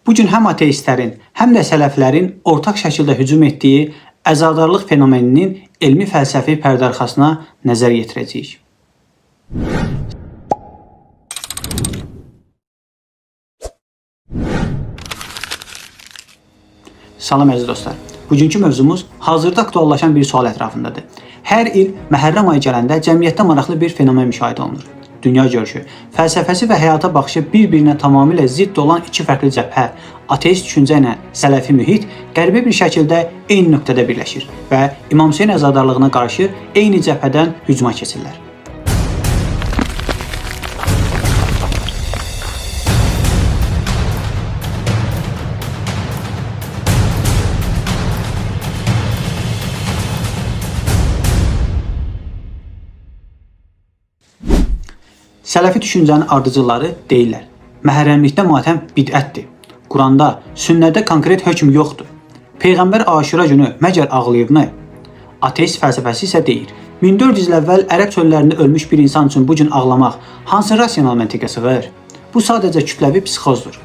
Bu gün həm ateistlərin, həm də sələflərin ortaq şəkildə hücum etdiyi əzadarlıq fenomeninin elmi fəlsəfi pərdəarxasına nəzər yetirəcəyik. Salam əziz dostlar. Bugünkü mövzumuz hazırda aktuallaşan bir sual ətrafındadır. Hər il Məhərrəm ayı gələndə cəmiyyətdə maraqlı bir fenomen müşahidə olunur. Dünya görüşü, fəlsəfəsi və həyata baxışı bir-birinə tamamilə zidd olan iki fərqli cəbhə, ateist düşüncə ilə sələfi mühit qəribə bir şəkildə eyni nöqtədə birləşir və İmam Hüseyn əzadarlığına qarşı eyni cəbhədən hücuma keçirlər. Sələfi düşüncənin ardıcılları deyirlər. Məhərrəmlikdə matəm bidətdir. Quranda, sünnədə konkret hökm yoxdur. Peyğəmbər Aşura günü məgər ağlayıbmı? Ateist fəlsəfəsi isə deyir. 1400 il əvvəl ərəb çöllərində ölmüş bir insan üçün bu gün ağlamaq hansı rasional məntiqə sığır? Bu sadəcə kütləvi psixozdur.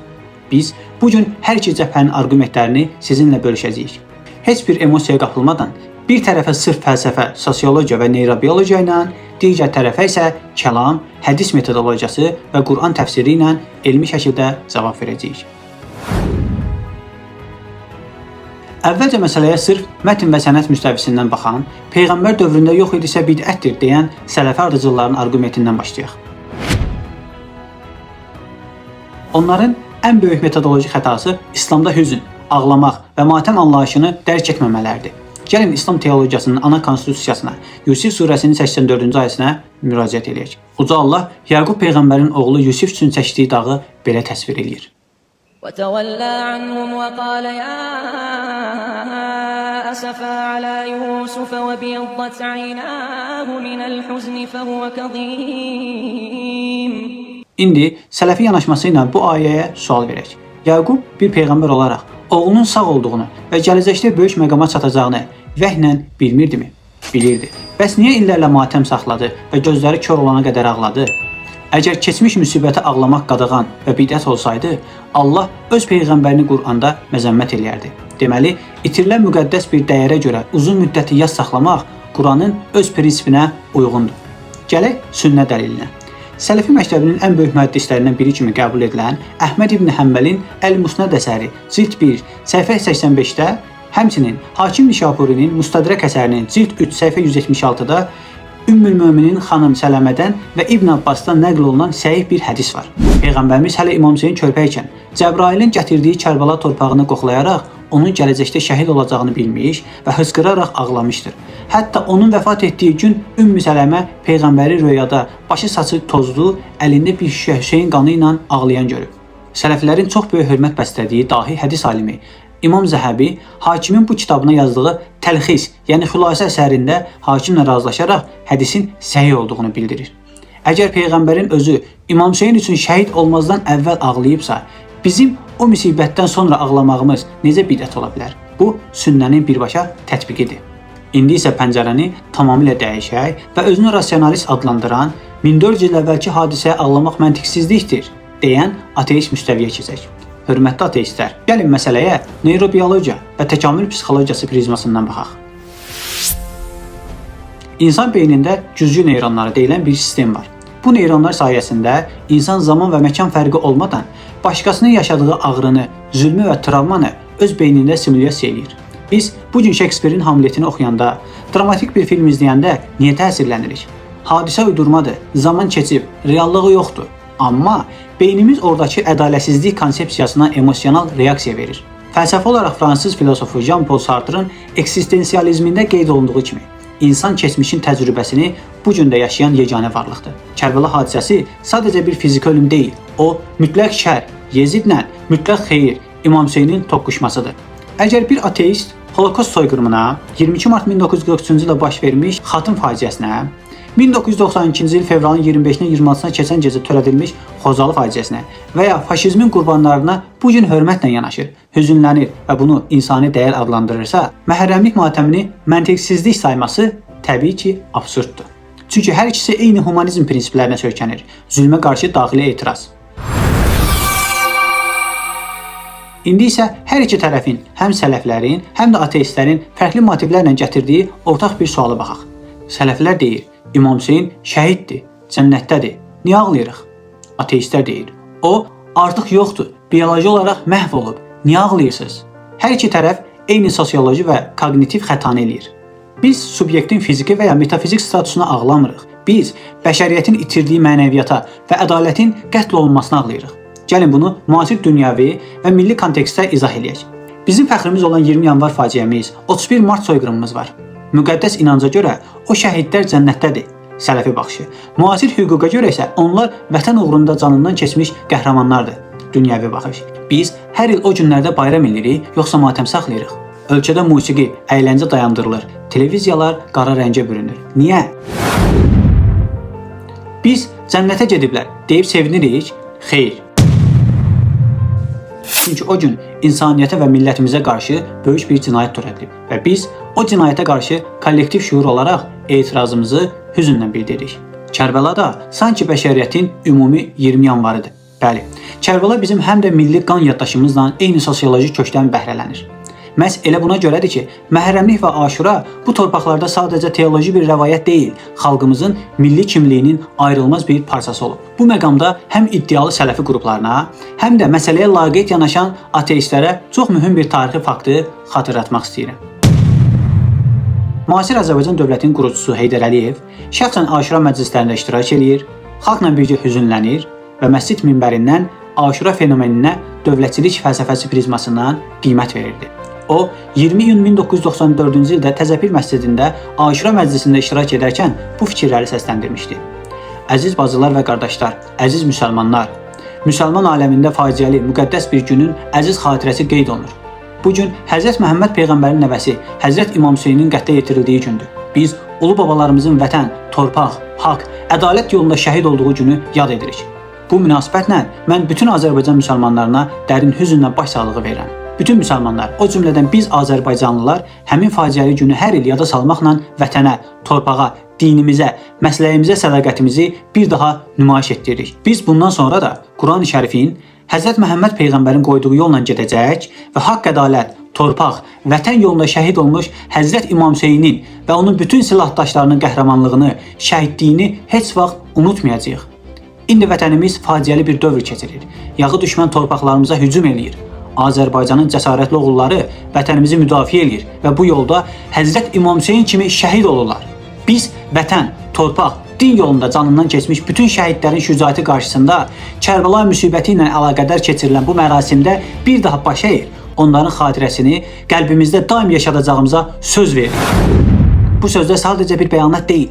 Biz bu gün hər iki cəbhənin arqumentlərini sizinlə bölüşəcəyik. Heç bir emosiyaya qapılmadan bir tərəfə sırf fəlsəfə, sosiologiya və neyrobiologiya ilə, digər tərəfə isə kəlam, hədis metodologiyası və Quran təfsiri ilə elmi şəkildə cavab verəcəyik. Əvvəlcə məsələyə sırf mətn və sənət müstəvisindən baxan, peyğəmbər dövründə yox idisə bidətdir deyən sələfi ardıcılların arqumentindən başlayaq. Onların ən böyük metodoloji xətası İslamda hüzün, ağlamaq və matəm anlayışını dərk etməmələridir. Gəlin İslam teologiyasının ana konstitusiyasına, Yusif surəsinin 84-cü ayəsinə müraciət eləyək. Uca Allah Yaqub peyğəmbərin oğlu Yusif üçün çəkdiyi dağı belə təsvir eləyir. وتولى عنهم وقال يا أسفا على يوسف وابيضت عيناه من الحزن فهو كظيم. İndi sələfi yanaşması ilə bu ayəyə sual verək. Yaqub bir peyğəmbər olaraq oğlunun sağ olduğunu və gələcəkdə böyük məqama çatacağını vəhlə bilmirdimi? Bilirdi. Bəs niyə illərlə matəm saxladı və gözləri kor olana qədər ağladı? Əgər keçmiş müsibətə ağlamaq qadağan və bidət olsaydı, Allah öz peyğəmbərini Quranda məzəmmət eləyərdi. Deməli, itirilən müqəddəs bir dəyərə görə uzun müddətli yas saxlamaq Quranın öz prinsipinə uyğundur. Gələk sünnə dəlilinə. Sələfi məktəbinin ən böyük mühəddislərindən biri kimi qəbul edilən Əhməd ibn Həmbəlin Əl-Musnad əsəri cild 1, səhifə 85-də, həmçinin Hakim Nişapurinin Mustadrək əsərinin cild 3, səhifə 176-da Ümmül Möminin xanım Sələmədən və İbn Abbasdan nəql olunan səhih bir hədis var. Peyğəmbərimiz hələ İmam Hüseyn körpə ikən Cəbrailin gətirdiyi Kərbəla torpağını qoxlayaraq onun gələcəkdə şəhid olacağını bilmiş və hıçqıraraq ağlamışdır. Hətta onun vəfat etdiyi gün Ümmü Sələmə peyğəmbəri röyada başı saçı tozlu, əlində bir şüşə Hüseyn qanı ilə ağlayan görüb. Sələflərin çox böyük hörmət bəslədiyi dahi hədis alimi İmam Zəhəbi Hakimin bu kitabına yazdığı Təlxis, yəni xülasə əsərində hakimlə razılaşaraq hədisin səhih olduğunu bildirir. Əgər peyğəmbərin özü İmam Hüseyn üçün şəhid olmazdan əvvəl ağlayıbsa, bizim o müsibətdən sonra ağlamağımız necə bidət ola bilər? Bu sünnənin birbaşa tətbiqidir. İndi isə pəncərəni tamamilə dəyişək və özünü rasionalist adlandıran 1400 il əvvəlki hadisəyə ağlamaq məntiqsizlikdir deyən ateist müstəviyə keçək. Hörmətli ateistlər, gəlin məsələyə neyrobiologiya və təkamül psixologiyası prizmasından baxaq. İnsan beynində güzgü neyronları deyilən bir sistem var. Bu neyronlar sayəsində insan zaman və məkan fərqi olmadan başqasının yaşadığı ağrını, zülmü və travmanı öz beynində simulyasiya eləyir. Biz bu gün Şekspirin Hamletini oxuyanda, dramatik bir film izləyəndə niyə təsirlənirik? Hadisə uydurmadır, zaman keçib, reallığı yoxdur. Amma beynimiz oradakı ədalətsizlik konsepsiyasına emosional reaksiya verir. Fəlsəfi olaraq fransız filosofu Jean-Paul Sartre'ın eksistensializmində qeyd olunduğu kimi, insan keçmişin təcrübəsini bu gün də yaşayan yeganə varlıqdır. Kərbəla hadisəsi sadəcə bir fiziki ölüm deyil, o mütləq şər, Yezidlə mütləq xeyir, İmam Hüseynin toqquşmasıdır. Əgər bir ateist Holokost soyqırımına, 22 mart 1943-cü ildə baş vermiş Xatın faciəsinə, 1992-ci il fevralın 25-nə 26-sına keçən gecə törədilmiş Xocalı faciəsinə və ya faşizmin qurbanlarına bu gün hörmətlə yanaşır, hüzünlənir və bunu insani dəyər adlandırırsa, məhərrəmlik matəmini məntiqsizlik sayması təbii ki, absurddur. Çünki hər ikisi eyni humanizm prinsiplərinə söykənir. Zülmə qarşı daxili etiraz. İndi isə hər iki tərəfin, həm sələflərin, həm də ateistlərin fərqli motivlərlə gətirdiyi ortaq bir suala baxaq. Sələflər deyir, İmam Hüseyn şəhiddir, cənnətdədir. Niyə ağlayırıq? Ateistlər deyir, o artıq yoxdur, bioloji olaraq məhv olub. Niyə ağlayırsınız? Hər iki tərəf eyni sosioloji və koqnitiv xətanı eləyir. Biz subyektin fiziki və ya metafizik statusuna ağlamırıq. Biz bəşəriyyətin itirdiyi mənəviyyata və ədalətin qətl olunmasına ağlayırıq. Gəlin bunu müasir dünyəvi və milli kontekstdə izah eləyək. Bizim fəxrimiz olan 20 yanvar faciəmiz, 31 mart soyqırımımız var. Müqəddəs inanca görə o şəhidlər cənnətdədir. Sələfi baxışı. Müasir hüquqa görə isə onlar vətən uğrunda canından keçmiş qəhrəmanlardır. Dünyəvi baxış. Biz hər il o günlərdə bayram eləyirik, yoxsa matəm saxlayırıq? Ölkədə musiqi, əyləncə dayandırılır. Televiziyalar qara rəngə bürünür. Niyə? Biz cənnətə gediblər deyib sevinirik? Xeyr. Çünki o gün insaniyyətə və millətimizə qarşı böyük bir cinayət törədilib və biz o cinayətə qarşı kollektiv şüur olaraq etirazımızı hüzünlə bildiririk. Kərbəla da sanki bəşəriyyətin ümumi 20 yanvarıdır. Bəli, Kərbəla bizim həm də milli qan yaddaşımızla eyni sosioloji kökdən bəhrələnir. Məhz elə buna görədir ki, Məhərrəmlik və Aşura bu torpaqlarda sadəcə teoloji bir rəvayət deyil, xalqımızın milli kimliyinin ayrılmaz bir parçası olub. Bu məqamda həm iddialı sələfi qruplarına, həm də məsələyə laqeyd yanaşan ateistlərə çox mühüm bir tarixi faktı xatırlatmaq istəyirəm. Müasir Azərbaycan dövlətinin qurucusu Heydər Əliyev şəxsən Aşura məclislərində iştirak eləyir, xalqla birgə hüzünlənir və məscid minbərindən Aşura fenomeninə dövlətçilik fəlsəfəsi prizmasından qiymət verirdi. O, 20 iyun 1994-cü ildə Təzəpir məscidində Aşura məclisində iştirak edərkən bu fikirləri səsləndirmişdi. Əziz bacılar və qardaşlar, əziz müsəlmanlar, müsəlman aləmində faciəli, müqəddəs bir günün əziz xatirəsi qeyd olunur. Bu gün Həzrət Məhəmməd peyğəmbərin nəvəsi Həzrət İmam Hüseynin qətlə yetirildiyi gündür. Biz ulu babalarımızın vətən, torpaq, haqq, ədalət yolunda şəhid olduğu günü yad edirik. Bu münasibətlə mən bütün Azərbaycan müsəlmanlarına dərin hüzünlə başsağlığı verirəm. Bütün müsəlmanlar, o cümlədən biz Azərbaycanlılar həmin faciəli günü hər il yada salmaqla vətənə, torpağa, dinimizə, məsləyimizə sədaqətimizi bir daha nümayiş etdiririk. Biz bundan sonra da Quran-ı Şərifin Həzrət Məhəmməd peyğəmbərin qoyduğu yolla gedəcək və haqq, ədalət, torpaq, vətən yolunda şəhid olmuş Həzrət İmam Hüseynin və onun bütün silahdaşlarının qəhrəmanlığını, şəhidliyini heç vaxt unutmayacağıq. İndi vətənimiz faciəli bir dövr keçirir. Yağı düşmən torpaqlarımıza hücum eləyir. Azərbaycanın cəsarətli oğulları vətənimizi müdafiə eləyir və bu yolda Həzrət İmam Hüseyn kimi şəhid olurlar. Biz vətən, torpaq, din yolunda canından keçmiş bütün şəhidlərin şücaəti qarşısında Kərbəla müsibəti ilə əlaqədar keçirilən bu mərasimdə bir daha baş əyir, onların xatirəsini qəlbimizdə daim yaşadacağımıza söz veririk. Bu sözdə sadəcə bir bəyanat deyil.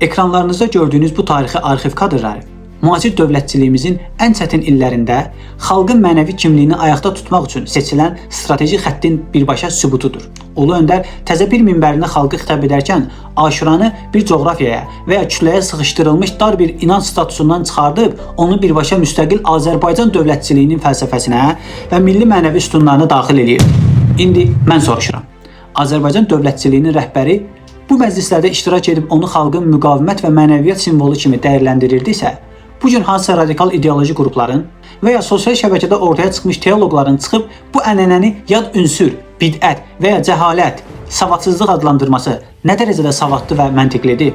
Ekranlarınızda gördüyünüz bu tarixi arxiv kadrları müasir dövlətçiliyimizin ən çətin illərində xalqın mənəvi kimliyini ayaqda tutmaq üçün seçilən strateji xəttin birbaşa sübutudur. Ulu Öndər təzə bir minbərində xalqı xitab edərkən Aşuranı bir coğrafiyaya və ya kütləyə sıxışdırılmış dar bir inanc statusundan çıxardıb onu birbaşa müstəqil Azərbaycan dövlətçiliyinin fəlsəfəsinə və milli mənəvi sütunlarına daxil eləyirdi. İndi mən soruşuram. Azərbaycan dövlətçiliyinin rəhbəri bu məclislərdə iştirak edib onu xalqın müqavimət və mənəviyyat simvolu kimi dəyərləndirirdisə, bu gün hansısa radikal ideoloji qrupların və ya sosial şəbəkədə ortaya çıxmış teoloqların çıxıb bu ənənəni yad ünsür, bidət və ya cəhalət, savadsızlıq adlandırması nə dərəcədə savadlı və məntiqlidir?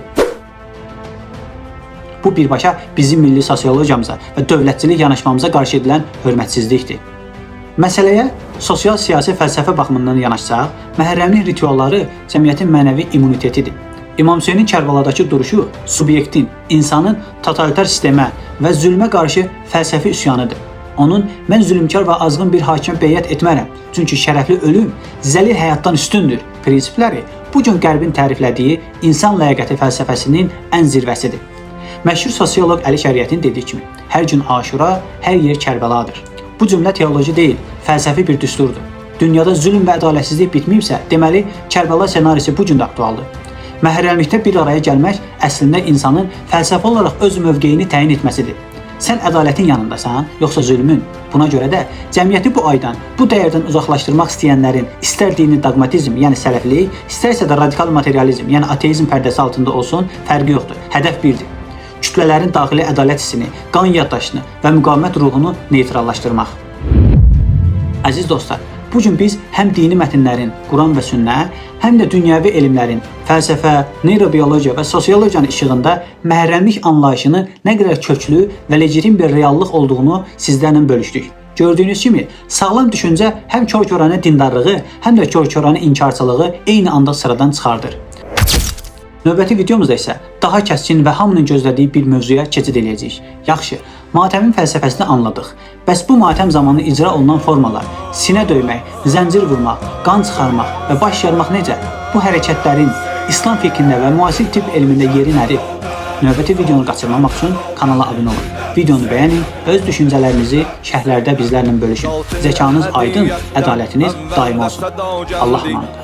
Bu birbaşa bizim milli sosiologiyamıza və dövlətçilik yanaşmamıza qarşı edilən hörmətsizlikdir. Məsələyə sosial-siyasi fəlsəfə baxımından yanaşsaq, məhərrəmlik ritualları cəmiyyətin mənəvi immunitetidir. İmam Hüseynin Kərbəladakı duruşu subyektin, insanın totalitar sistemə və zülmə qarşı fəlsəfi üsyanıdır. Onun mən zülmkar və azğın bir hakimə beyət etmərəm, çünki şərəfli ölüm zəlil həyatdan üstündür prinsipləri bu gün Qərbin təriflədiyi insan ləyaqəti fəlsəfəsinin ən zirvəsidir. Məşhur sosioloq Əli Şəriətin dediyi kimi, hər gün Aşura, hər yer Kərbəladır. Bu cümlə teoloji deyil, fəlsəfi bir düsturdur. Dünyada zülm və ədalətsizlik bitməyibsə, deməli Kərbəla ssenarisi bu gün də aktualdır. Məhərrəmlikdə bir araya gəlmək əslində insanın fəlsəfi olaraq öz mövqeyini təyin etməsidir. Sən ədalətin yanındasan, yoxsa zülmün? Buna görə də cəmiyyəti bu aydan, bu dəyərdən uzaqlaşdırmaq istəyənlərin istər dini dogmatizm, yəni sələflik, istərsə də radikal materializm, yəni ateizm pərdəsi altında olsun, fərqi yoxdur. Hədəf birdir. Kütlələrin daxili ədalət hissini, qan yaddaşını və müqavimət ruhunu neytrallaşdırmaq. Əziz dostlar, bu gün biz həm dini mətnlərin, Quran və sünnə, həm də dünyəvi elmlərin, fəlsəfə, neyrobiologiya və sosiologiyanın işığında məhrəmlik anlayışını nə qədər köklü və legitim bir reallıq olduğunu sizlərlə bölüşdük. Gördüyünüz kimi, sağlam düşüncə həm kör-koranə dindarlığı, həm də kör-koranə inkarçılığı eyni anda sıradan çıxardır. Növbəti videomuzda isə daha kəskin və hamının gözlədiyi bir mövzuya keçid eləyəcəyik. Yaxşı, matəmin fəlsəfəsini anladıq. Bəs bu matəm zamanı icra olunan formalar, sinə döymək, zəncir vurmaq, qan çıxarmaq və baş yarmaq necə? Bu hərəkətlərin İslam fiqhində və müasir tibb elmində yeri nədir? Növbəti videonu qaçırmamaq üçün kanala abunə olun. Videonu bəyənin, öz düşüncələrinizi şərhlərdə bizlərlə bölüşün. Zəkanız aydın, ədalətiniz daim olsun. Allah amanət.